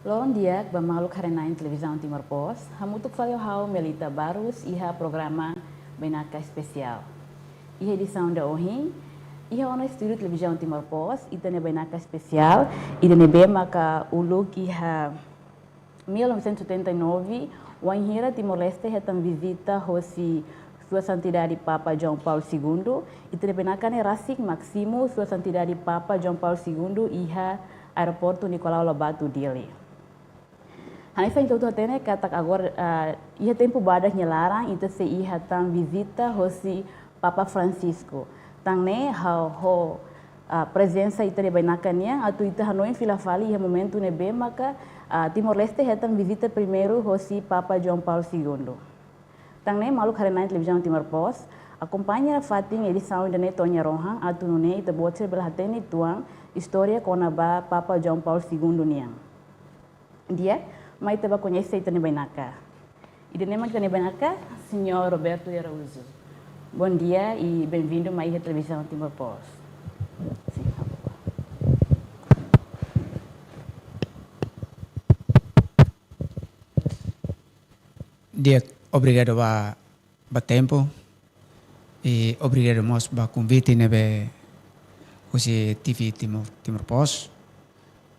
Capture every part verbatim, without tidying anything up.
Loron di'ak ba maluk haree-na'in Televizaun Timor Post, hamutuk fali ho ha'u Melita Barros iha programa Bainaka Espesiál. Iha edisaun ida ohin, iha ona estúdiu Televizaun Timor Post, ita-nia Bainaka Espesiál, ida ne'ebé maka uluk iha mil novecentos e setenta e nove, wainhira Timor-Leste hetan vizita hosi Sua Santidade Papa João Paulo Segundo, ita-nia bainaka ne'e rasik mak simu Sua Santidade Papa João Paulo Segundo iha Aeroportu Nicolau Lobato Dili. Hanesan ita hotu hatene katak agora, ah, iha tempu badak nia laran ita sei iha tan vizita hosi Papa Francisco. Tan ne'e ha'u ho, ah, prezensa ita-nia bainaka nian atu ita hanoin fila fali iha momentu ne'ebé maka, ah, Timor-Leste hetan vizita primeiru hosi Papa João Paulo Segundo. Tan ne'e maluk haree-na'in Televizaun Timor Post, akompaña fatin edisaun ida-ne'e to'o nia rohan atu nune'e ita-boot sira bele hatene uitoan istória kona-ba Papa João Paulo Segundo nian. Di'ak, mai ita bá koñese ita-nia bainaka. Ida-ne'e mak ita-nia bainaka, Señór Roberto de Araújo. Bom dia e bem-vindo mai iha Televizaun Timor Post. Sin, favor. Di'ak, obrigadu ba, ba tempu. I obrigadu mós ba konvite ne'ebé husi T V Timor, Timor Post.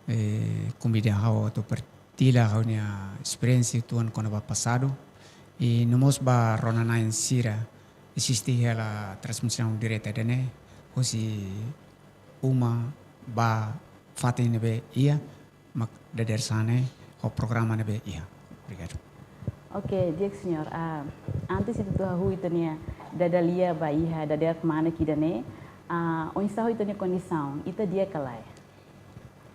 I konvida ha'u atu partilla ha'u-nia esperiénsia uitoan kona-ba pasadu. I no mós ba rona-na'in sira asiste hela transmisaun direta ida-ne'e husi uma ba fatin ne'ebé iha mak dadeer-saan ne'e ho programa ne'ebé iha. Obrigadu. Oke, di'ak señór. Ah, antes ita atu hahú ita-nia dada-lia ba iha dadeer-saan ida-ne'e, ah, oinsá ho ita-nia kondisaun, ita di'ak ka lae?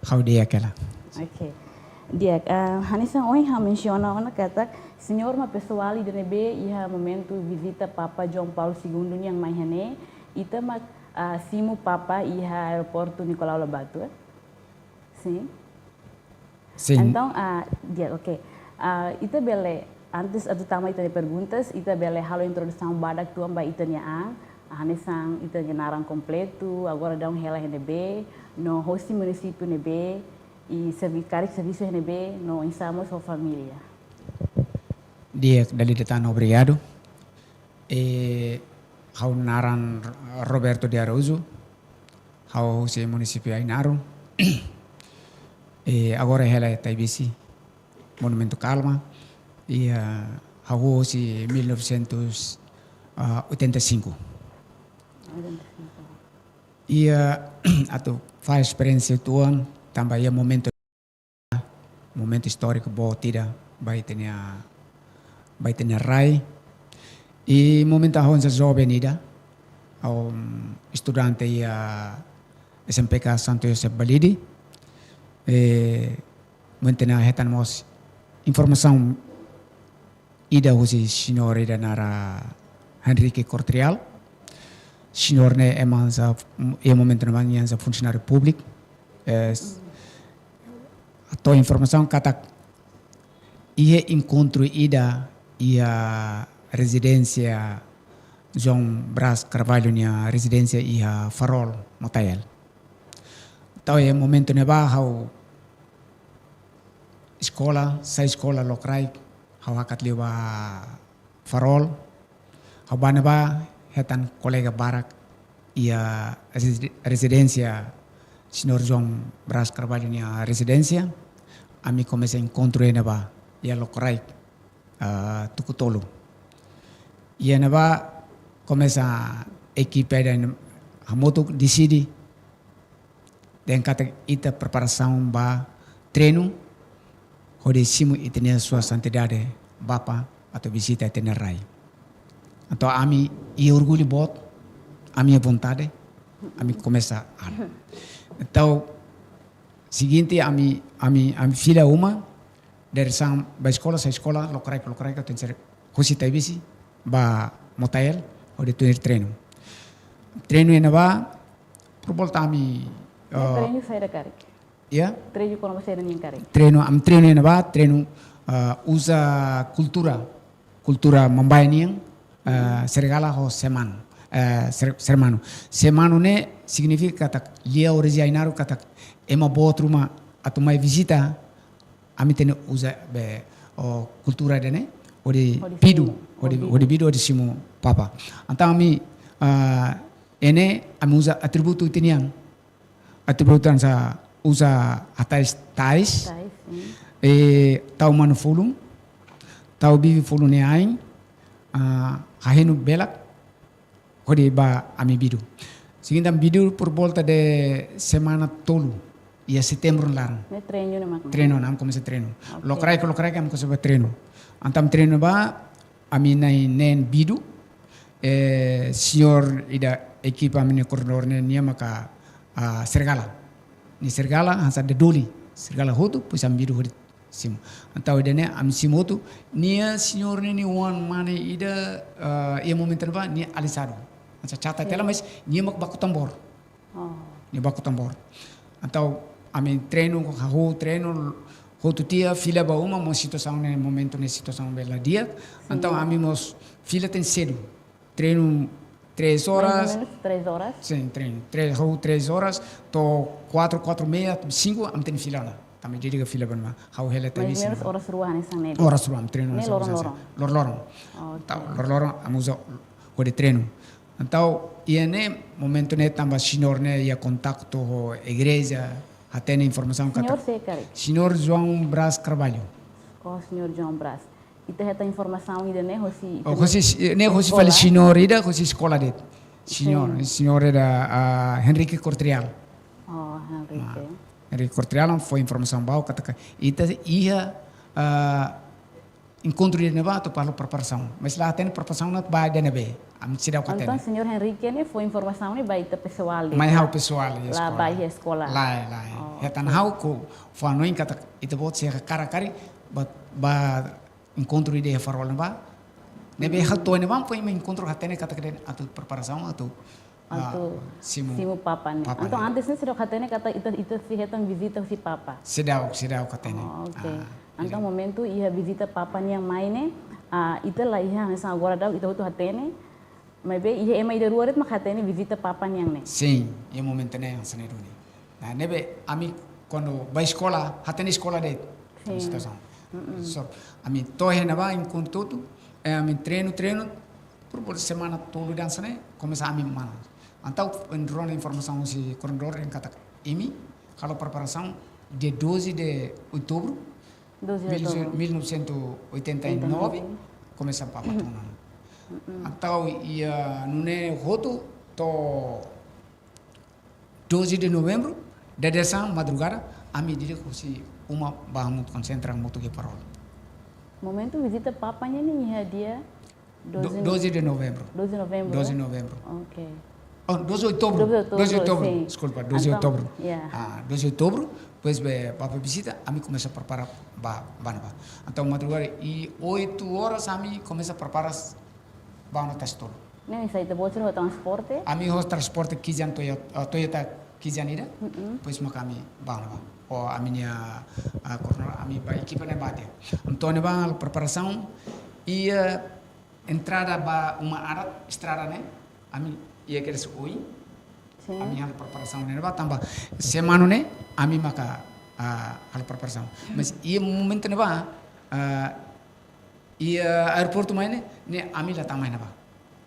Ha'u di'ak hela. Oke. Di'ak, ah, hanesan ohin ha'u mensiona ona katak señór mak pesoál ida ne'ebé iha momentu vizita Papa João Paulo Segundo nian mai iha ne'e, ita mak, ah, simu Papa iha Aeroportu Nicolau Lobato, eh? Sin. Sin. Entaun, ah, di'ak, oke. Ah, ita bele, antes atu tama ita-nia perguntas, ita bele halo introdusaun badak uitoan ba ita-nia an, ah, hanesan ita-nia naran kompletu, agora daudaun hela iha ne'ebé, no hosi munisípiu ne'ebé, i servi-, karik servisu iha ne'ebé, no oinsá mós ho família. Di'ak, dala ida tan obrigadu. Eh, ha'u naran Roberto de Araújo, ha'u husi munisípiu Ainaro. Eh, agora hela iha Taibesi, Monumentu Kalma. I, ah, ha'u husi mil novecentos e oitenta e cinco. Oitenta e cinco. I, ah, atu fahe esperiénsia uitoan, tanba iha momentu momentu istóriku boot ida ba ita-nia, ba ita-nia rai. I momentu ha'u hanesan joven ida, ha'u, mm, estudante iha S M P K Santo Yosef Balide. Eh, momentu ne'e hetan mós informasaun ida husi señór ida naran Henrique Cortrial. Señór ne'e ema hanesan, iha momentu ne'ebá nia hanesan funsionáriu públiku. Eh, s-, hato'o informasaun katak iha enkontru ida iha rezidénsia João Braz Carvalho nia rezidénsia iha Farol, Motael. Entaun iha momentu ne'ebá ha'u eskola, sai eskola lokraik, ha'u hakat liu ba Farol. Ha'u bá ne'ebá hetan kolega barak iha rezid-, rezidénsia, señór João Braz Carvalho nia rezidénsia. Ami komesa enkontru iha ne'ebá, iha lokraik, ah, tuku tolu. Iha ne'ebá komesa ekipa ida hamutuk deside dehan katak ita preparasaun ba treinu, hodi simu ita-nia Sua Santidade Papa atu vizita ita-nia rai. Entaun ami iha orgullu boot, ami iha vontade, ami komesa an. Entaun, seguinte, ami, ami, ami fila uma, dadeer-saan bá eskola, sai eskola, lokraik, lokraik, atu ser husi Taibesi ba Motael, hodi tuir treinu. Treinu iha ne'ebá, por volta ami, eh, treinu saida karik? Ya? Treinu kona-ba saida nian karik? Treinu, ami treinu iha ne'ebá, treinu, eh, uza kultura, kultura Mambae nian, eh, Serigala ho Semanu, eh, Ser-, Sermanu. Semanu ne'e signifika katak lia orijen Ainaro katak ema boot ruma atu mai vizita, ami tenke uza be, o, kultura ida-ne'e, hodi Hodi bidu, simu, hodi, hodi bidu. Hodi bidu, hodi simu papa. Entaun ami, ah, ne'e, ami uza atributu ita-nian. Atributu hanesan uza hatais tais. Tais, hmm. Eh, tau manu fulun, tau bibi fulun nia ain, ah, hahinu belak, hodi ba ami bidu. Sehingga bidu por volta de semana tolu, iha setembru laran. Ne'e treinu ne'e mak? Treinu, ami komesa treinu. Oke. Lokraik, lokraik, ami komesa ba treinu. Entaun treinu ba, ami na'in neen bidu, eh, señór ida ekipa ami-nia koordenadór ne'e nia maka, ah, Serigala. Nia Serigala, hanesan Dedoli. Serigala hotu, depois ami bidu hodi simu. Entaun ida-ne'e, ami simu hotu, nia señór ne'e nia oan mane ida, ah, iha momentu ne'ebá, nia alisadu. Hanesan cata tiha hela, sin, mas nia mak baku tambór. Oh. Nia baku tambór. Entaun ami treinu, hahú treinu, hotu tiha, fila ba uma, mós situasaun ne'e, momentu ne'e situasaun be la di'ak. Sin. Entaun ami mós fila tenke sedu. Treinu três horas. Mais ou menos três horas? Sin, treinu. Três, hahú três horas, to'o quatro, quatro e meia, cinco, ami tenke fila ona. Tanba ida-ne'e fila ba ne'ebá. Ha'u hela Mais ou menos oras rua hanesan ne'e? Oras rua, ami treinu. Ne'e hanesan loron-loron? Loron-loron. Ok. Entaun, loron-loron, ami uza hodi treinu. Entaun, iha ne'e momentu ne'e tanba señór ne'e iha kontaktu ho igreja, hatene informasaun katak. Señór sé karik? Señór João Braz Carvalho. Oh, señór João Braz. Ita hetan informasaun ida-ne'e hosi, oh, ita-nia hosi, ne'e hosi eskola? Fali señór ida, hosi eskola de'it. Señór, sin, señór ida, ah, Henrique Cortrial. Oh, Henrique. Ah, Henrique Cortrial fó informasaun ba ha'u katak ita iha, ah, enkontru ida-ne'ebá atu halo preparasaun. Mas la hatene preparasaun ne'e ba ida-ne'ebé. Ami seidauk hatene. Entaun, señór Henrique ne'e fó informasaun ne'e ba ita pesoál de'it? Mai ha'u pesoál, iha eskola. La ba iha eskola? Lae, lae. Oh, hetan, ok, ha'u fó hanoin katak ita-boot sei hakarak karik ba, ba enkontru ida iha Farol ne'ebá. Ne'ebé, hmm, ha'u to'o ne'ebá fó imi enkontru hatene katak dehan atu preparasaun atu, ah, atu simu, simu papa ne'e. Papa ne'e. Entaun, antes ne'e seidauk hatene katak ita, ita sei hetan vizita husi papa? Seidauk, seidauk hatene. Oh, ok. Ah, entaun, seidauk. Momentu iha vizita papa nian mai ne'e, ah, ita la iha hanesan agora daudaun ita hotu hatene. Maibé iha ema ida rua de'it mak hatene vizita papa nian ne'e? Sin, iha momentu ne'e hanesan ne'e duni. Nah, ne'ebé ami kuandu ba eskola, hatene eskola de'it. Sin. Situasaun. Mm-mm. So, ami to'o iha ne'ebá enkontru hotu, eh, ami treinu, treinu, por, por semana tolu hanesan ne'e, komesa ami mana. Entaun, ami rona informasaun husi koordenadór dehan katak imi halo preparasaun dia doze de outubro, doze de outubro. Mil novecentos e oitenta e nove, oitenta e nove, komesa papa tun ona. Mm-mm. Entaun, iha nune'e hotu to'o doze de novembro, dadeer-saan madrugada, ami dirije husi uma ba hamutuk, konsentra hamutuk iha Farol. Momentu vizita papa nian ne'e iha dia Do-, doze de novembro. Doze de novembro? Doze de novembro. Ok. Oh, doze de outubro. Doze de outubro, doze de outubro, sin. Deskulpa, doze de outubro. Entaun, ya. Ah, doze de outubro, depois be papa vizita, ami komesa prepara ba, ba ne'ebá. Entaun, madrugada, iha oito horas, ami komesa prepara ba ona tasi tolu. Ne'e, ita-boot sira ho transporte? Ami ho transporte Kijan Toyota, ah, Toyota Kijan ida. Mm-mm. Depois maka ami ba ona ba. Ho ami-nia, ah, koordenadór, ami ba ekipa ne'e ba tiha. Entaun ne'ebá preparasaun iha entrada ba uma adat, estrada ne'e, ami iha kedas oin. Sin. Ami halo preparasaun ne'ebá tanba semana ne'e ami maka, ah, halo preparasaun. Mas iha momentu ne'ebá, ah, iha aeroportu mai ne'e, ne'e ami la tama iha ne'ebá.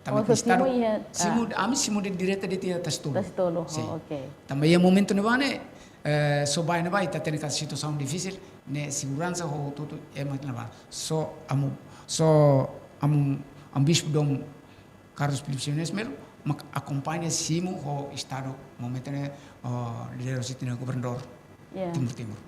Tanba, oh, so estadu simu iha, simu, ah, ami simu de'it direta de'it iha tasi tolu. Tasi tolu, sin. Oh, ok. Tanba iha momentu ne'ebá ne'e, eh, só ba iha ne'ebá, ita hatene katak situasaun difisil, ne'e seguransa ho hotu-hotu ema iha ne'ebá. Só amu, só amu, amu Bispu Dom Carlos Filipe Ximenes Melo mak akompaña simu ho estadu momentu ne'e, oh, lidera husi ita-nia governadór, ya, Timur Timur.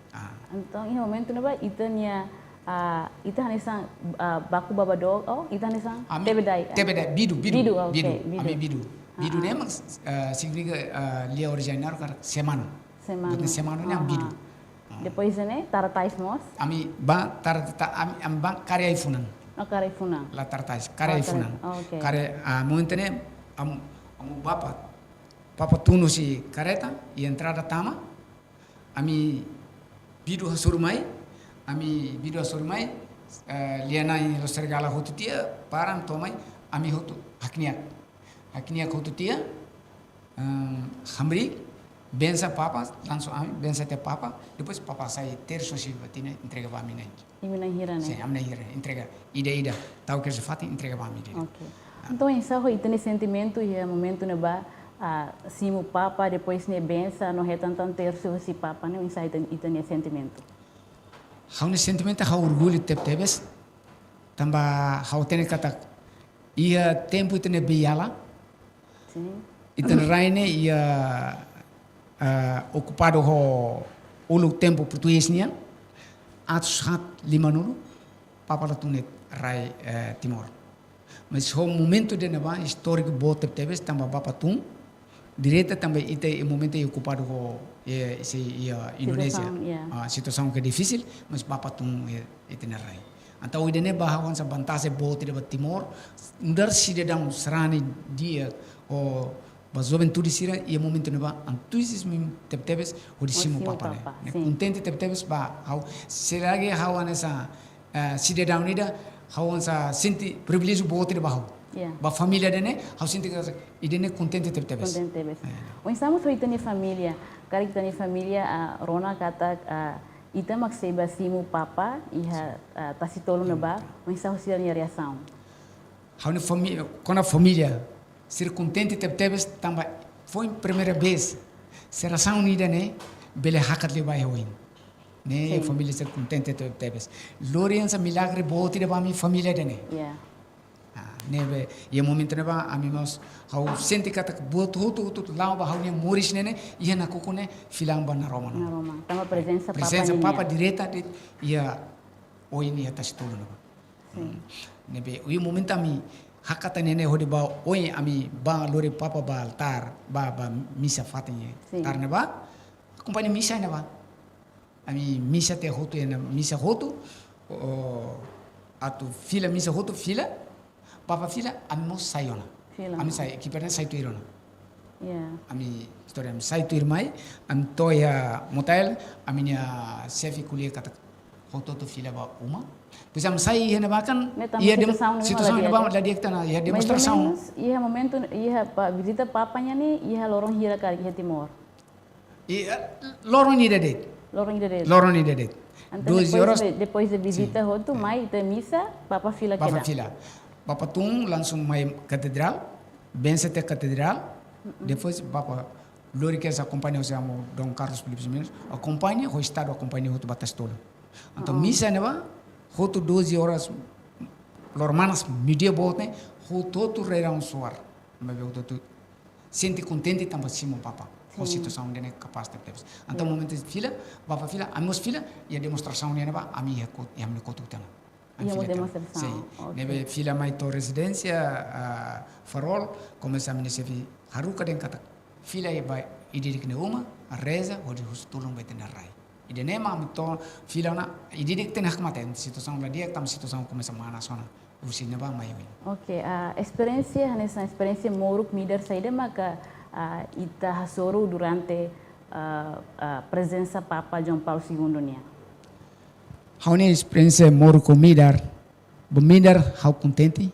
Ah. Entaun, iha momentu ne'ebá, ita-nia, ah, ita hanesan, ah, baku baba dook, oh, ita hanesan, ami tebedai, ah? Tebedai, bidu, bidu, bidu, ah, ok, bidu. Bidu. Ami bidu. Bidu, ah, ne'e mak, ah, signifika, ah, lia orijináriu katak semanu. Semanu. Buat ne'e semanu ne'e, aha, bidu. Ah. Depois ne'e, tara tais mós? Ami ba, tara, ta-, ami, ami ba kari ai-funan. Oh, kari ai-funan. La tara tais, kari ai-funan. Oh, kari, oh, ok. Kari, ah, momentu ne'e, am-, amu papa, papa tun husi karreta, iha entrada tama, ami bidu hasoru mai, ami bidu hasoru mai, eh, lia-na'in ho Serigala hotu tiha, para, ami to'o mai, ami hotu hakne'ak. Hakne'ak hotu tiha, em, hamriik, Bensa papa, langsung ami bensa tiha papa, depois papa hasai tersu husi batina entrega ba ami na'in. Imi na'in hira ne'e? Sin, ami na'in hira entrega. Ida-ida, tau kedas iha fatin entrega ba ami de'it. Oke. Entaun, oinsá ho ita-nia sentimentu iha momentu ne'ebá, ah, simu papa, depois ne'e bensa, no hetan tan tersu husi papa ne'e, oinsá ita, ita-nia sentimentu? Ha'u-nia sentimentu ha'u orgullu tebetebes, tanba ha'u hatene katak iha tempu ita-nia beiala, sin, ita-nia rai ne'e iha, ah, okupadu ho uluk tempu portugés nian, atus haat limanulu, papa la tun iha rai, eh, Timor. Mas ho momentu ida ne'ebá istóriku boot tebetebes, tanba bapa tun direta, tanba ita iha momentu okupadu ho, eh, isi, iha Indonézia. Situasaun, ya. Ah, situasaun ke difisil, mas bapa tun iha, iha ita-nia rai. Entaun ida-ne'e ba ha'u hanesan vantajen boot ida ba Timor, nu'udar sidadaun sarani di'ak, ho ba juventude sira iha momentu ne'ebá entuziazmu tebetebes hodi simu papa ne'e. Ne'e kontente tebetebes ba ha'u, selagi ha'u hanesan, eh, sidadaun ida, ha'u hanesan sente priviléjiu boot ida ba ha'u. Ya. Ba família ida-ne'e, ha'u sente katak ida-ne'e kontente tebetebes. Kontente tebetebes. Ya. Oinsá mós ho ita-nia família, karik ita-nia família, ah, rona katak, ah, ita mak sei ba simu papa iha, ah, Tasi-Tolu ne'ebá, oinsá ho sira-nia reasaun? Ha'u-nia famí-, kona família, sira kontente tebetebes tanba foin primeira vez sira reasaun ida-ne'e bele hakat liu ba iha oin. Ne'e, sin, família sira kontente tebetebes. Lori hanesan milagre boot ida ba ami família ida-ne'e. Ya. Ah, ne'ebé, iha momentu ne'ebá, ami mós, ha'u sente katak buat hotu-hotu la'o ba ha'u-nia moris ne'e ne'e, iha nakukun ne'e, fila an ba naroman. Naroman. Tanba prezensa papa nian. Prezensa papa direta de'it, iha oin iha Tasi-Tolu ne'ebá. Sin. Hmm. Ne'ebé, iha momentu ami hakat ne'e ne'e hodi ba oin ami ba lori papa ba altár, ba, ba misa fatin iha. Sin. Altár ne'ebá, akompaña misa ne'ebá. Ami misa tiha hotu, iha ne'e misa hotu, o, atu fila misa hotu fila, papa fila, ami mós sai ona. Fila. Ami sai, ki'ik ne'e sai tuir ona. Ya. Ami istória, ami sai tuirmai, ami to'o iha motael, ami-nia xefe ko'alia katak hotu-hotu fila ba uma. Depois ami sai iha ne'ebá kan, ne'e tanba iha dem-, situasaun ne'e situasaun ne'ebá la di'ak tan, iha demonstrasaun. Mais ou menos, iha momentu, iha pa-, vizita papa nian ne'e, iha loron hira karik iha Timor? I, eh, loron ida de'it. Loron ida de'it. Loron ida de'it. Entaun, doze horas. Depois de, depois de vizita, sin, hotu, sin, mai ita misa, papa fila kedas. Papa fila. Papa tun langsung mai katedrál, bensa tiha katedrál, mm-mm, depois papa lori kedas akompaña husi amu Dom Carlos Filipe Mendes, akompaña, ho estadu akompaña hotu ba Tasi-Tolu. Entaun, oh, misa ne'ebá, hotu doze horas, loron manas, meiudia boot ne'e, hotu-hotu rerang suar. Maibé hotu-hotu sente kontente tanba simu papa. Ho, sin, situasaun ida-ne'e kapás tebetebes. Entaun, ya, momentu fila, papa fila, ami mós fila, iha demonstrasaun ne'ebá, ami iha kot-, iha ami kotuk tiha ona. Ami, iha fila tiha ona. Demonstrasaun. Sin. Oke. Ne'ebé fila mai to'o rezidénsia, ah, Farol, komesa ami-nia xefe haruka dehan katak fila iha ba ida-idak nia uma, reza, hodi husu tulun ba ita-nia rai. Ida-ne'e mak ami to'o fila ona, ida-idak tenke hakmatek, situasaun la di'ak, tanba situasaun komesa manas ona. Husi ne'ebá mai oin. Oke, ah, esperiénsia, hanesan esperiénsia moruk midar saida maka, ah, ita hasoru durante, ah, ah, prezensa Papa João Paulo Segundo nian? Ha'u-nia esperiénsia moruk ho midar, ba midar ha'u kontente,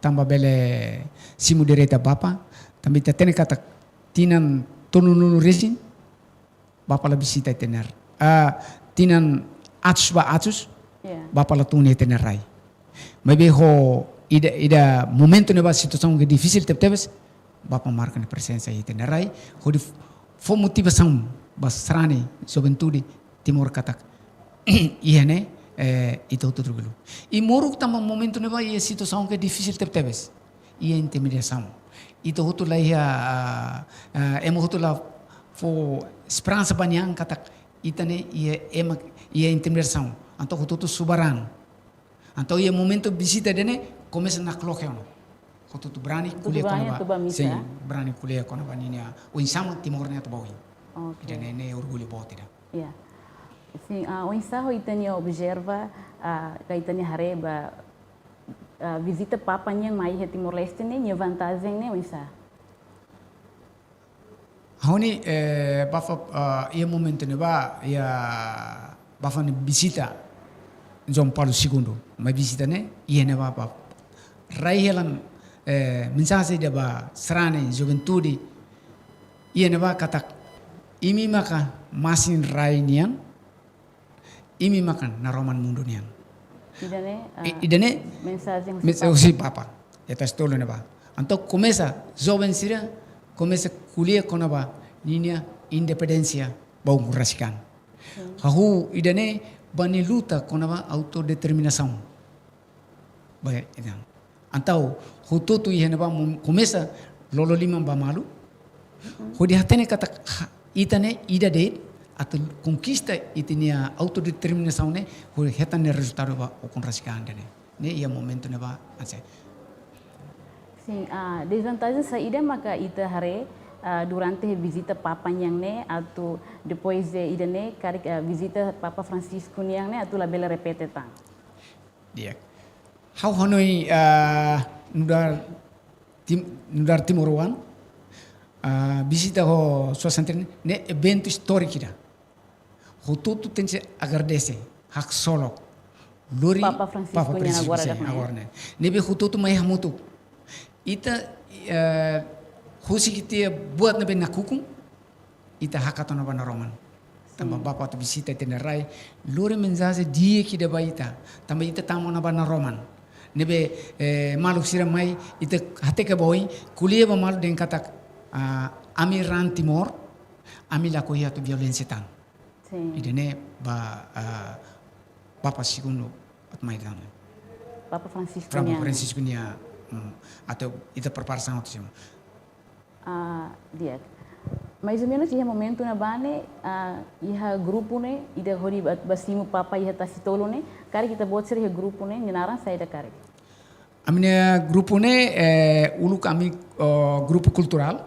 tanba bele simu direta Papa, tanba ita hatene katak tinan tolunulu resin, Papa la vizita ita-nia rai. Ah, tinan atus ba atus, ya, Papa la tun iha ita-nia rai. Maibé ho ida, ida momentu ne'ebá situasaun ke difisil tebetebes, Papa marka nia prezensa iha ita-nia rai, hodi f-, fó motivasaun ba sarani, juventude Timor katak iha ne'e, eh, ita hotu trankilu. I moruk tanba momentu ne'ebá iha situasaun ke difisil tebetebes. Iha intimidasaun. Ita hotu la iha, ah, ah, ema hotu la fó esperansa ba nia an katak ita ne'e iha ema, iha intimidasaun. Entaun hotu-hotu subar an. Entaun iha momentu vizita ida-ne'e komesa nakloke ona. Hotu-hotu brani ko'alia kona-ba. Hotu-hotu brani atu ba misa. Sin, brani ko'alia kona-ba ninia oinsá mak Timor ne'e atu ba oin. Oke. Ida-ne'e ne'e orgullu boot ida. Ya. Sin, ah, oinsá ho ita-nia observa, ah, ka ita-nia haree ba, ah, vizita Papa nian mai iha Timor-Leste ne'e, nia vantajen ne'e oinsá? Ha'u-nia, eh, Papa, ah, iha momentu ne'ebá, iha Papa nia vizita João Paulo Segundo, mai vizita ne'e, iha ne'ebá Papa rai hela, eh, mensajen ida ba sarani, juventude, iha ne'ebá katak Imi maka masin-rai nian, imi maka naroman mundu nian. Ida-ne'e, ah, I-, ida-ne'e, mensajen husi, mensajen Papa. Husi Papa. Ita tolu ne'ebá. Entaun komesa, joven sira, komesa ko'alia kona-ba ninia independénsia ba ukun rasik an. Sin. Hahú ida-ne'e ba nia luta kona-ba autodeterminasaun. Ba, entaun. Entaun, hotu-hotu iha ne'ebá mom-, komesa lolo liman ba malu. Hodi hatene katak ha-, ita ne'e ida de'it atu konkista ita-nia autodeterminasaun ne'e, hodi hetan nia rezultadu ba ukun rasik an ida-ne'e. Ne'e iha momentu ne'ebá, ase. Sin, ah, dezvantajen saida maka ita haree, ah, durante vizita Papa nian ne'e, atu depois de ida-ne'e, karik, ah, vizita Papa Francisco nian ne'e, atu labele repete tan. Di'ak. Ha'u hanoin, ah, nu'udar Tim-, nu'udar timoroan, ah, vizita ho Sua Santidade ne'e eventu istóriku ida. Hotu-hotu tenke agradese, haksolok. Lori Papa Francisco Papa nian Francisco agora nian, dak ne'e. Agora ne'e. Ne'ebé hotu-hotu mai hamutuk. Ita, eh, husik ita buat ne'ebé nakukun, ita hakat ona ba naroman. Tanba Sin. Bapa atu vizita ita-nia rai, lori mensajen di'ak ida ba ita. Tanba ita tama ona ba naroman. Ne'ebé, eh, maluk sira mai, ita hateke ba oin, ko'alia ba malu dehan katak, ah, ami raan Timor, ami lakohi atu violénsia tan. Sin. Ida-ne'e ba, ah, Papa Segundu atu mai tan. Papa Francisco Papa nian. Francisco nia, mm, atu ita preparasaun atu simu. Ah, di'ak. Mais ou menus iha momentu ne'ebá ne'e, ah, iha grupu ne'e, ida hodi ba, ba simu Papa iha Tasi Tolu ne'e, karik ita-boot sira iha grupu ne'e, nia naran saida karik? Ami-nia grupu ne'e, eh, uluk ami, oh, grupu kulturál.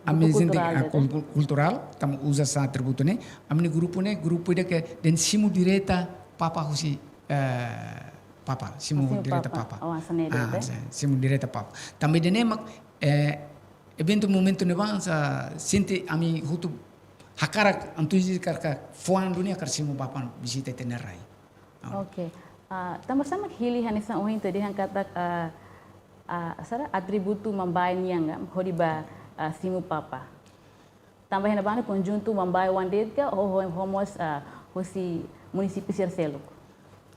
Grupu Ami gente, kulturál, ah, ida kul-, kul-, kulturál, tanba uza hanesan atributu ne'e. Ami-nia grupu ne'e, grupu ida ke dehan simu direta Papa husi, eh, Papa, simu Simu direta Papa. Papa. Oh, hanesan ne'e Ah, de'it, eh? Sin, simu direta Papa. Tanba ida-ne'e mak, eh, eventu momentu ne'ebá hanesan sente ami hotu hakarak, antusias hakarak fó an duni hakarak simu Papa vizita ita-nia rai. Ah. Oke. Ah, tanba sá mak hili hanesan ohin ita dehan katak, ah, ah, saida, atributu Mambae nian ka, hodi ba, ah, simu Papa. Tanba iha ne'ebá ne'e konjuntu Mambae oan de'it ka, ho, ho, ho mós, ah, husi munisípiu sira seluk.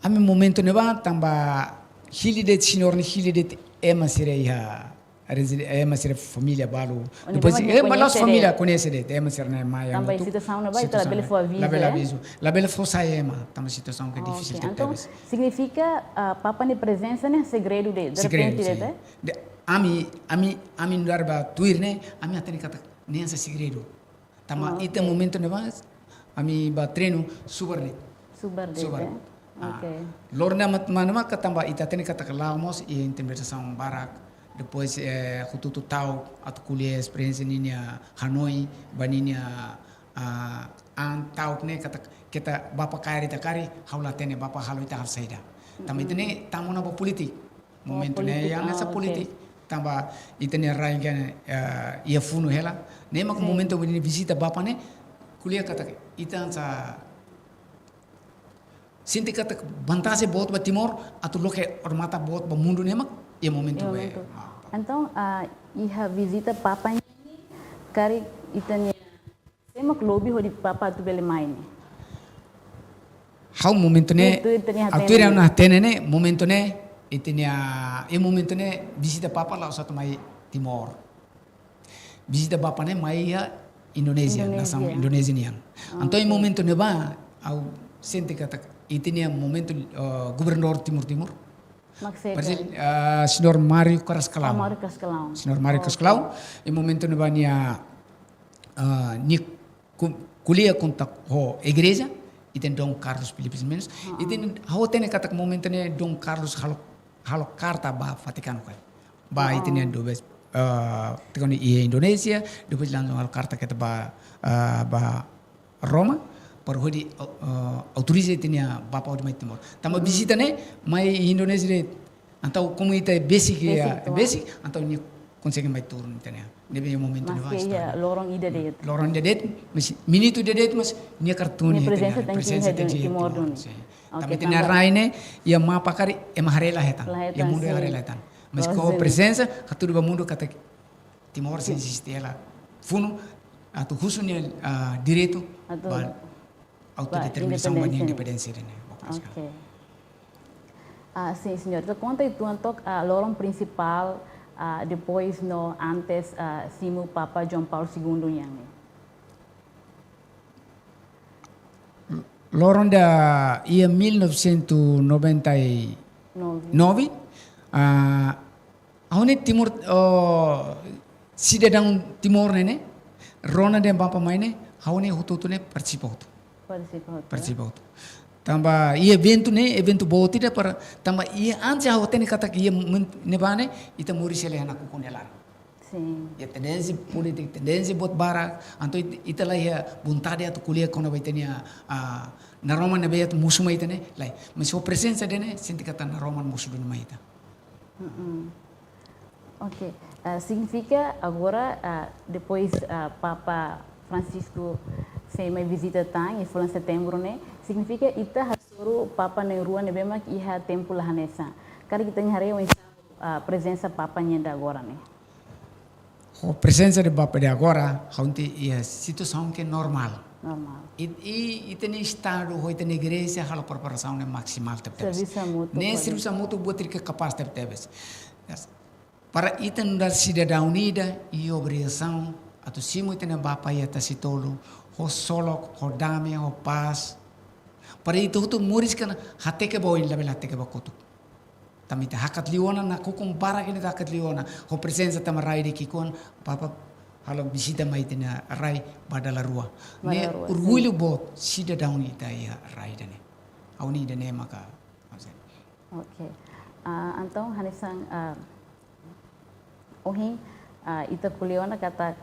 Ami momentu ne'ebá tanba hili de'it señór ne'e hili de'it ema sira iha rezide-, ema sira família balu. Onde Depois, ema eh, mas koñese família de'it. Koñese de'it, ema sira ne'e mai Tanba hamutuk. Situasaun ne'ebá, ita Situasaun labele ne'e. fó avizu, Labele eh? avizu. Labele fó sai ema, tanba situasaun ke Ah, difisil oke. tebes. Entaun, signifika, ah, Papa nia prezensa ne'e segredu de'it, de Segredu, repente de'it, sin. eh? De, ami, ami, ami nu'udar ba tuir ne'e, ami hatene katak ne'e hanesan segredu. Tanba Ah, ita oke. momentu ne'ebá, ami ba treinu subar de'it. Subar de'it, Subar. eh? Ah, Oke. Loron ne'e mak, mana maka tanba ita hatene katak la'o mós iha intimidasaun barak. Depois, eh, hotu-hotu ta'uk atu ko'alia esperiénsia ninia hanoin, ba ninia, ah, an ta'uk ne'e katak keta Papa kaer ita karik, ha'u la hatene Papa halo ita halo saida. Tanba ita Mm-mm. ne'e tama ona ba polítika. Oh, Momentu ne'e polítika. iha hanesan Ah, oke. polítika. Tanba ita-nia rai ne'e, eh, iha funu hela. Ne'e mak Sin. momentu ne'ebé vizita Papa ne'e, ko'alia katak ita hanesan sente katak vantajen boot ba Timor, atu loke odamatan boot ba mundu ne'e mak, iha momentu Iha be, momentu. ah, Entaun, ah, iha vizita Papa nian ne'e, karik ita-nia sé mak lobi hodi Papa atu bele mai ne'e? Ha'u momentu ne'e, Tuir, tuir ita-nia atu hatene. ira na hatene ne'e, momentu ne'e, ita-nia, iha momentu ne'e, vizita Papa la'ós atu mai Timor. Vizita Papa ne'e mai iha Indonézia, Indonézia. nasaun Indonézia nian. Ah, Entaun, iha oke. momentu ne'ebá, ha'u sente katak, ita-nia momentu, eh, governadór Timor Timur. Mak sé Parese, karik? eh, señór Mário Carrascalão. Oh, Mário Carrascalão. Señór Mário Oke. Carrascalão, iha momentu ne'ebá nia, eh, nia ku-, ko'alia konta ho igreja, ita-nia Dom Carlos Filipe Ximenes, Ah. ita-nia, ha'u hatene katak momentu ne'e Dom Carlos halo, halo karta ba Vatikanu karik. Ba Oh. ita-nia dobe, eh, tiko ne'e iha Indonézia, depois langsung halo karta keta ba, eh, ba Roma, para hodi, eh, autoriza ita-nia Papa hodi mai Timor. Tanba Mm. vizita ne'e, mai Indonézia de'it. Entaun, komu ita besik, Besik, eh, tuan. besik, entaun nia konsege mai turun ita-nia. Ne'ebé momentu ne'e Maski vai iha estar. loron ida de'it. Loron ida de'it, mas minutu ida de'it, mas nia kartun Nia ita-nia prezensa tenke prezensa iha tenke iha Timor Timor, duni. sin. Oke, Tanba ita-nia tanba rai ne'e, iha mapa karik, ema haree la hetan. La Iha hetan, mundu sin. haree la hetan. Mas Loos ko duni. prezensa, hatudu ba mundu katak Timor sei eziste hela. Funu, atu husu nia, ah, direitu, atu, ba autodeterminasaun, ba nia independénsia, independénsia ne'e. Ok. Ah, sin, señór. Ita konta uitoan took, ah, loron prinsipál, ah, depois no antes, ah, simu Papa João Paulo Segundo nian ne'e. Loron ida iha mil novecentos e noventa e nove, ah, ha'u-nia Timor, oh, sidadaun Timor ne'e, rona dehan Bapa mai ne'e, ha'u-nia hotu-hotu ne'e partisipa hotu. Partisipa hotu. Partisipa hotu. Tanba iha eventu ne'e, eventu boot ida para, tanba iha antes ha'u hatene katak iha mun-, ne'ebá ne'e, ita moris hela iha nakukun nia laran. Sin. Iha tendénsia polítika, tendénsia boot barak, entaun it-, ita la iha vontade atu ko'alia kona-ba ita-nia, ah, naroman ne'ebé atu mosu mai ita ne'e, lae. Mas ho prezensa ida-ne'e, sente katak naroman mosu duni mai ita. Mm-mm. Ok. Ah, signifika agora, ah, depois, ah, Papa Francisco sei mai vizita tan iha fulan Setembru ne'e, signifika ita hasoru Papa na'in-rua ne'ebé mak iha tempu la hanesan. Karik ita-nia haree oinsá, ah, prezensa Papa nian ida agora ne'e? Ho prezensa de Papa ida agora, ha'u hatene iha situasaun ke normál. Normál. I, i, ita-nia estadu, ho ita-nia igreja, halo preparasaun ne'e maksimál tebetebes. Servisu hamutuk. Ne'e servisu hamutuk buat ida ke kapás tebetebes. Yes. Para ita nu'udar sidadaun ida, iha obrigasaun atu simu ita-nia Bapa iha Tasi Tolu, ho ksolok, ho dame, ho pás. Para ita hotu moris ka lae, hateke ba oin, labele hateke ba kotuk. Tanba ita hakat liu ona, nakukun barak ita hakat liu ona. Ho prezensa tanba rai ida ki'ikoan, Papa halo vizita mai ita-nia rai ba dala rua. Ba dala rua, sin. Ne'e orgullu boot sidadaun ita iha rai ida-ne'e. Ha'u hanoin ida-ne'e maka, ha'u hatene. Ok. Ah, entaun, hanesan, ah, ohin, ah, ita ko'alia ona katak,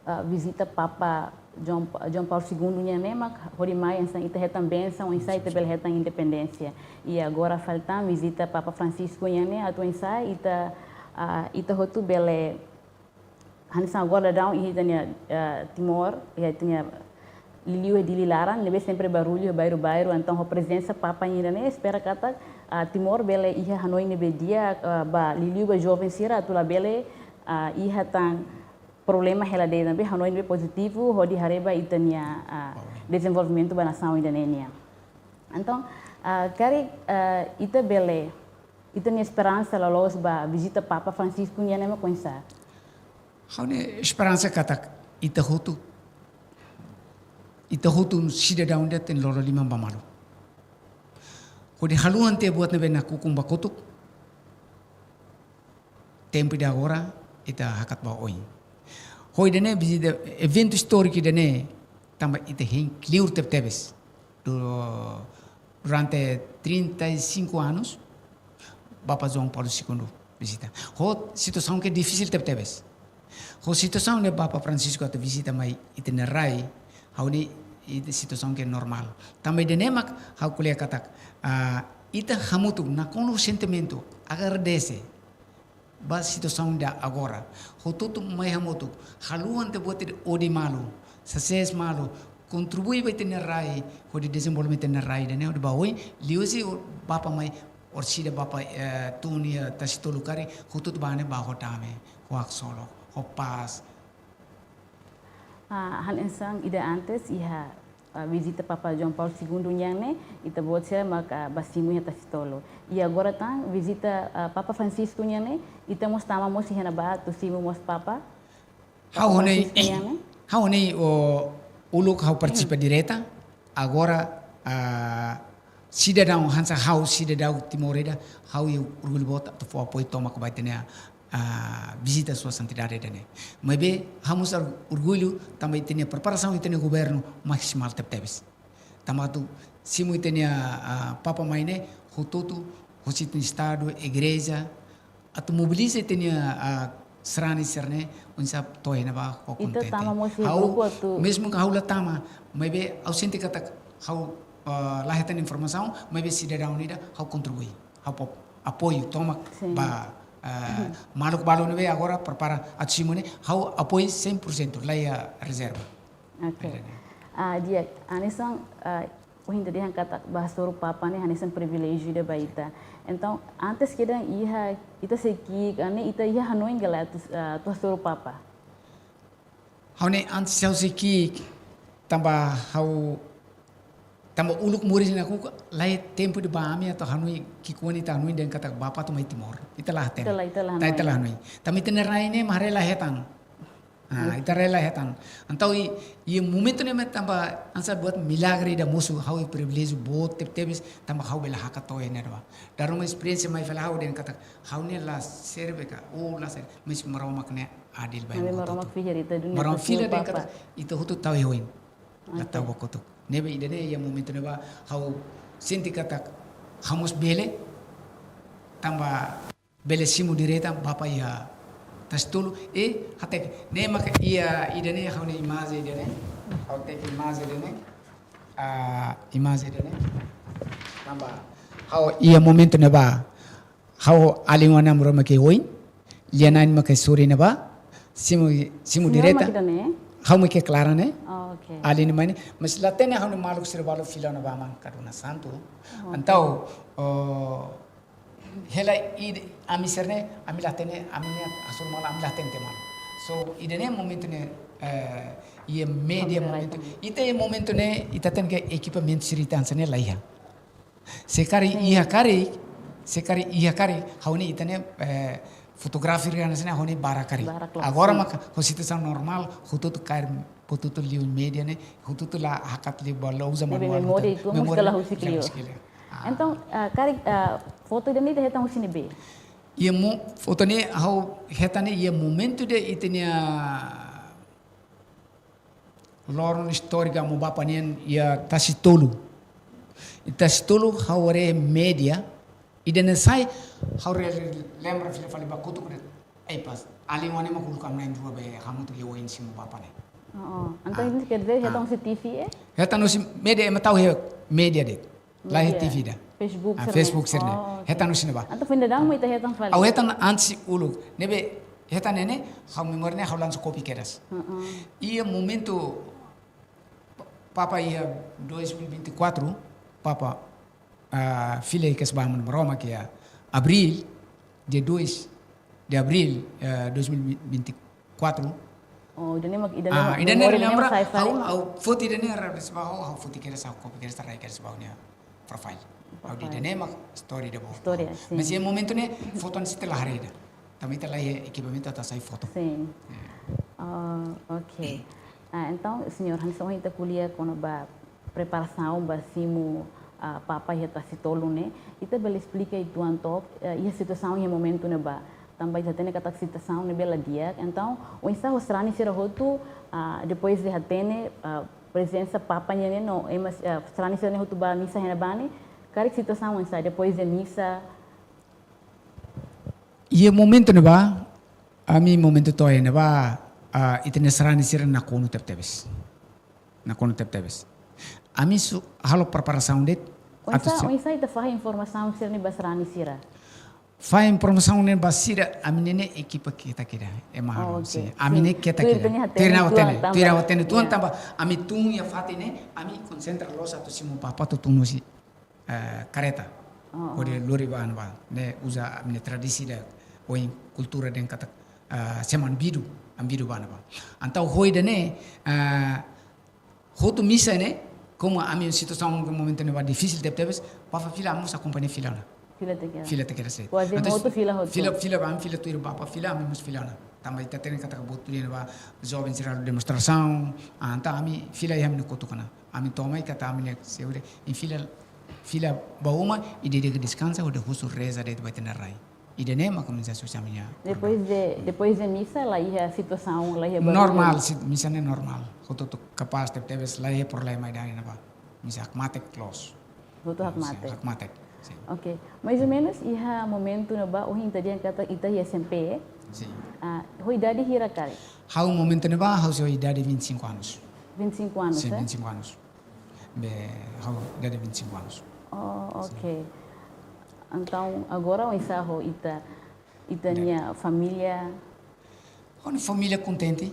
ah, vizita Papa João, João Paulo Segundo nian ne'e mak hodi mai hanesan ita hetan bensaun, oinsá ita bele hetan independénsia. I agora fali tan vizita Papa Francisco nian ne'e atu oinsá ita, ah, ita hotu bele hanesan agora daudaun iha ita-nia, eh, Timor, iha ita-nia liuliu iha Dili laran, ne'ebé sempre barullu iha bairru-bairru, entaun ho prezensa Papa nian ida-ne'e, espera katak, ah, Timor bele iha hanoin ne'ebé di'ak, ah, ba liuliu ba joven sira atu labele, ah, iha tan problema hela de'it, maibé hanoin ne'ebé pozitivu, hodi haree ba ita-nia, ah, dezenvolvimentu ba nasaun ida-ne'e nian. Entaun, ah, karik, ah, ita bele, ita-nia esperansa loloos ba vizita Papa Francisco nian ne'e mak oinsá? Ha'u-nia esperansa katak ita hotu, ita hotu sidadaun ida tenke lolo liman ba malu. Hodi haluha tiha buat ne'ebé nakukun ba kotuk, tempu ida agora ita hakat ba oin. Ho ida-ne'e, vizita, eventu istóriku ida-ne'e, tanba ita hein kleur tebetebes. Du-, durante trinta e cinco anos, Papa João Paulo Segundo vizita. Ho situasaun ke difisil tebetebes. Ho situasaun ne'e Papa Francisco atu vizita mai ita-nia rai, ha'u hanoin ita situasaun ke normál. Tanba ida-ne'e mak ha'u ko'alia katak, ah, ita hamutuk nakonu sentimentu agradese ba situasaun ida agora. Hotu-hotu mai hamutuk, haluha tiha buat ida odi malu, sases malu, kontribui ba ita-nia rai, hodi dezenvolve ita-nia rai ida-ne'e, hodi ba oin, liuhusi Papa mai, orsida Papa, eh, tun iha Tasi Tolu karik, hotu-hotu ba ne'e ba ho dame, ho haksolok, ho pás, Ah, hanesan ida antes iha, ah, vizita Papa João Paulo Segundo nian ne'e, ita-boot sira mak, ah, ba simu iha Tasi Tolu. I agora tan vizita, ah, Papa Francisco nian ne'e, ita mós tama mós iha ne'ebá atu simu mós Papa. Ha'u hanoin, ha'u hanoin uluk ha'u partisipa direta, agora, ah, sidadaun hanesan ha'u sidadaun Timor ida, ha'u iha orgullu boot atu fó apoiu tomak ba ita-nia, ah, vizita Sua Santidade ida-ne'e. Maibé ha'u mós orgullu tanba ita-nia preparasaun ita-nia governu maksimál tebetebes. Tanba atu simu ita-nia, ah, Papa mai ne'e, hotu-hotu, hosi ita-nia Estadu, Igreja, atu mobiliza ita-nia, ah, sarani sira-ne'e, oinsá to'o iha ne'ebá ho kontente. Ita tama mós iha grupu atu. Ha'u, mezmu ke ha'u la tama, maibé ha'u sente katak ha'u, ah, la hetan informasaun, maibé sidadaun ida ha'u kontribui, ha'u fó apoiu tomak ba, ah, maluk balu ne'ebé agora prepara atu simu ne'e, ha'u apoiu cem por cento, la iha rezerva. Ok. Ah, di'ak, hanesan, ah, ohin ita dehan katak ba hasoru Papa ne'e hanesan priviléjiu ida ba ita. Entaun, antes kedan iha, ita sei ki'ik, ah, ne'e ita iha hanoin ka lae atu, ah, atu hasoru Papa? Ha'u-nia antes ha'u sei ki'ik, tanba ha'u, tanba uluk moris ne'e nakukun, laiha tempu ida ba ami atu hanoin, ki'ikoan ita hanoin dehan katak bapa atu mai Timor. Ita la hatene. Ita la, ita la hanoin. Ita la hanoin. Tanba ita-nia rai ne'e mak haree la hetan. Ah, ita haree la hetan. Entaun iha, iha momentu ne'e mak tanba hanesan buat milagre ida mosu, ha'u iha priviléjiu boot tebetebes, tanba ha'u bele hakat to'o iha ne'ebá. Dala ruma esperiénsia mai fali ha'u dehan katak, ha'u ne'e la serve ka, oh, la serve, mas Maromak ne'e adil ba imi hotu-hotu. Maromak fiar ita duni. Maromak fiar dehan katak ita hotu tau iha oin. La tau ba kotuk. Ne'ebé ida-ne'e iha momentu ne'ebá ha'u sente katak ha'u mós bele, tanba bele simu direta bapa iha Tasi Tolu. E, hateke. Ne'e maka iha ida-ne'e ha'u-nia imajen ida-ne'e. Ha'u teke imajen ida-ne'e. Ah, imajen ida-ne'e. Tanba ha'u iha momentu ne'ebá ha'u alin oan ami rua mak iha oin, lia-na'in mak iha sorin ne'ebá, simu, simu direta. Señór mak ida-ne'e? Ha'u mak iha klaran ne'e. Oh, oke. Alin mai ne'e, mas la hatene ha'u-nia maluk sira balu fila ona ba maun Cardona Santo. Oh, oke. Entaun, oh, hela ida, ami sira-ne'e, ami la hatene, ami-nia asur malu, ami la hatene tiha malu. So, ida-ne'e momentu ne'e, eh, iha média momentu. Ita iha momentu ne'e, ita tenke ekipamentu sira ita hanesan ne'e laiha. Se karik iha karik, se karik iha karik, ha'u-nia ita-nia, eh, fotografer hanesan ne'e ha'u-nia barak karik. Barak loos. Agora maka ho situasaun normál, hotu-hotu kaer, hotu-hotu liu média ne'e, hotu-hotu la hakat liu ba, la uza manuál, memória hotu-hotu. Memória ita la husik liu. Ah. Entaun, ah, karik, ah, foto ida-ne'e ita hetan husi ne'ebé? Iha mo-, foto ne'e ha'u hetan ne'e iha momentu ida ita-nia loron istóriku amu bapa nian iha Tasi Tolu. Iha Tasi Tolu ha'u haree média, ida-ne'e sai ha'u re-, lembra fila fali ba kotuk de'it. Ai pas, alin oan ne'e mak uluk ami na'in-rua bele hamutuk iha oin simu bapa ne'e. Oh, oh. Entaun ida-ne'e quer dizer, hetan husi T V, eh? Hetan husi média, ema tau iha média de'it. Laiha T V ida. Facebook sira-ne'e. Facebook sira-ne'e. Oh, oke. Hetan husi ne'ebá. Entaun foin daudaun mak ita hetan fali. Ha'u hetan antes uluk. Ne'ebé hetan ne'e ne'e, ha'u memória ne'e ha'u lansa kopia kedas. Heeh. Iha momentu pa-, papa iha dois mil e vinte e quatro, papa, ah, fila kedas ba Aman Maromak iha abríl, dia dois de abril, eh, dois mil e vinte e quatro. Oh, ida-ne'e mak, ida-ne'e mak, ida-ne'e memória lembra, sai fali. Ha'u, ha'u foto ida-ne'e rai kedas ba ha'u, ha'u foto kedas, ha'u kopia kedas, rai kedas ba ha'u-nia profile. Ha'u, profile. Ida-ne'e mak istória ida ba ha'u. Istória, sin. Mas iha momentu ne'e, foto ne'e sira la haree ida. Tanba ita laiha ekipamentu atu hasai foto. Sin. Ya. Oh, oke. Ah, entaun, señór, hanesan ohin ita ko'alia kona-ba preparasaun ba simu, ah, papa iha Tasi Tolu ne'e, ita bele esplika uitoan took, eh, iha situasaun iha momentu ne'ebá. Tanba ita hatene katak situasaun ne'ebé la di'ak. Entaun, oinsá ho sarani sira hotu, ah, depois de hatene, ah, prezensa papa nian ne'e no, ema, ah, sarani sira ne'e hotu ba misa iha ne'ebá ne'e, karik situasaun oinsá depois de misa? Iha momentu ne'ebá, ami momentu to'o iha ne'ebá, ah, ita-nia sarani sira nakonu tebetebes. Nakonu tebetebes. Ami su-, halo preparasaun de'it. Oinsá, atu si- oinsá ita fahe informasaun sira-ne'e ba sarani sira? Fahe informasaun ne'e ba sira, ami ne'e ne'e ekipa ketak ida. Ema halo, oh, oke, sin. Ami ne'e ketak ida. Tuir ita-nia hatene, tuir ita-nia hatene uitoan tanba, ya, ami tun iha fatin ne'e, ami konsentra loos atu simu papa atu tun husi eh, kareta. Oh, oh. Hodi lori ba ne'ebá, ne'e uza ami-nia tradisaun ida, ohin kultura dehan katak, eh, sira mak habidu, habidu ba ne'ebá. Entaun ho ida-ne'e, eh, hotu misa ne'e, komu ami situasaun momentu ne'ebá difisil tebetebes, papa fila, ami mós akompaña fila ona. Fila tiha kedas. Fila tiha kedas, sin. Kuaze entaun, motu fila hotu. Fila, fila ba, ami fila tuir bapa fila, ami mós fila ona. Tanba ita hatene katak buat tuir ne'ebá, joven sira demonstrasaun, ah, entaun ami fila iha ami-nia kotuk ona. Ami to'o mai katak ami-nia seure, i fila, fila ba uma, i de'it deskansa, hodi husu reza de'it ba ita-nia rai. Ida-ne'e mak komesa husi ami-nia. Depois de, depois de misa, laiha situasaun, laiha barullu? Normál, si-, misa ne'e normál. Hotu-hotu kapás, tebetebes, laiha problema ida iha ne'ebá. Misa hakmatek loos. Hotu hakmatek. Sin, hakmatek, sin. Oke. Mais ou menus iha momentu ne'ebá, ohin ita dehan katak ita iha S M P, eh? Sin. Ah, ho idade hira karik? Ha'u momentu ne'ebá, ha'u sei ho idade vinte e cinco anos. Vinte e cinco anos, eh? Sin, vinte e cinco anos. Be, ha'u idade vinte e cinco anos. Oh, sin. Oke. Entaun, agora oinsá ho ita, ita-nia família? Ha'u-nia família kontente.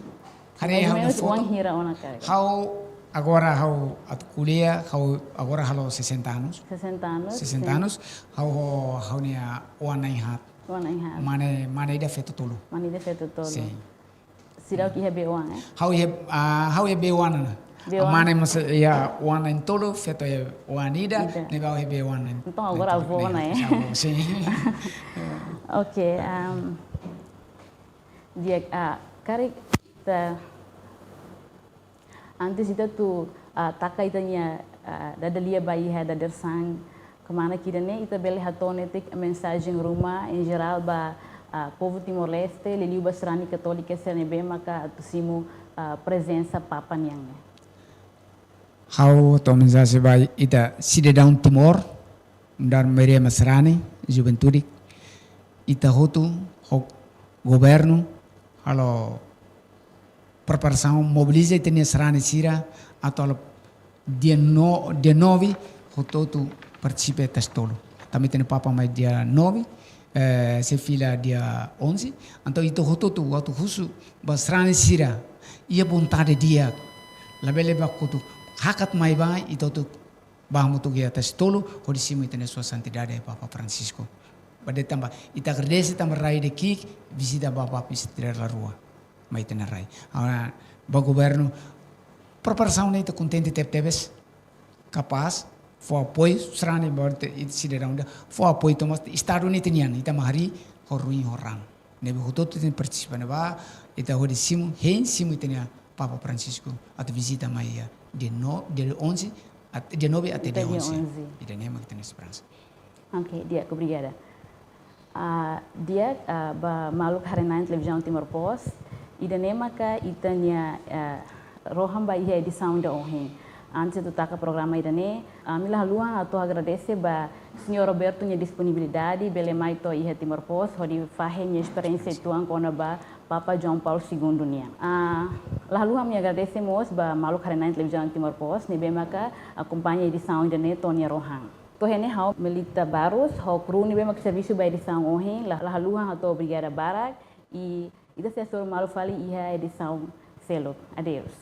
Haree ha'u-nia foto. Mais ou menus oan hira ona karik? Ha'u agora ha'u atu ko'alia, ha'u agora halo sessenta anos. Sessenta anos, sin. Sessenta anos. Ha'u ho ha'u-nia oan na'in-haat. Oan na'in-haat. Mane, mane ida feto tolu. Mane ida feto tolu. Sin. Seidauk iha bee-oan, eh? Ha'u iha, ah, ha'u iha bee-oan ona. Bee-oan. Mane mós iha oan na'in-tolu, feto iha oan ida, Ida. Ne'ebé ha'u iha bee-oan ona. Entaun agora avó ona, eh? Avó, sin. Ok, um, di'ak, ah, karik ita, antes ita atu, ah, taka ita-nia, ah, dada-lia ba iha dadeer-saan kmanek ida-ne'e, ita bele hato'o netik mensajen ruma, em geral, ba, ah, povu Timor-Leste, liuliu ba sarani katólika sira ne'ebé maka atu simu, ah, prezensa Papa nian ne'e. Ha'u hato'o mensajen ba ita sidadaun Timor, nu'udar maioria mak sarani, juventude, ita hotu ho governu, halo preparasaun, mobiliza ita-nia sarani sira, atu halo dia no-, dia nove, hotu-hotu partisipa iha Tasi Tolu. Tanba ita-nia Papa mai dia nove, eh, sei fila dia onze, entaun ita hotu-hotu atu husu ba sarani sira, iha vontade di'ak, labele bá kotuk, hakat mai bá, ita hotu bá hamutuk iha Tasi Tolu, hodi simu ita-nia Sua Santidade Papa Francisco. Ba de'it tanba, ita agradese tanba rai ida ki'ik, vizita ba Papa Estrela Rua, mai ita-nia rai. Agora, ba governu, preparasaun ne'e ita kontente tebetebes, kapás, fó apoiu, sarani ba ita sidadaun ida, fó apoiu tomak, Estadu ne'e ita-nian, ita mak harii, ho ruin ho raan. Ne'ebé hotu-hotu tenke partisipa ne'ebá, ita hodi simu, hein simu ita-nia Papa Francisco, atu vizita mai iha dia no-, dia onze, at-, dia nove até dia onze. Ida-ne'e mak ita-nia esperansa. Ok, di'ak, obrigada. Ah, di'ak, ah, ba maluk haree-na'in Televizaun Timor Post, ida-ne'e maka ita-nia, ah, rohan ba iha edisaun ida ohin. Antes atu taka programa ida-ne'e, ami la haluha atu agradese ba Señór Roberto nia disponibilidade, bele mai to'o iha Timor Post, hodi fahe nia esperiénsia uitoan kona-ba Papa João Paulo Segundo nian. Ah, la haluha ami agradese mós ba maluk haree-na'in Televizaun Timor Post, ne'ebé maka akompaña edisaun ida-ne'e to'o nia rohan. To'o iha ne'e ha'u Melita Barros, ho kru ne'ebé maka servisu ba edisaun ohin, la, la haluha hato'o obrigada barak, i ita sei hasoru malu fali iha edisaun seluk. Adeus.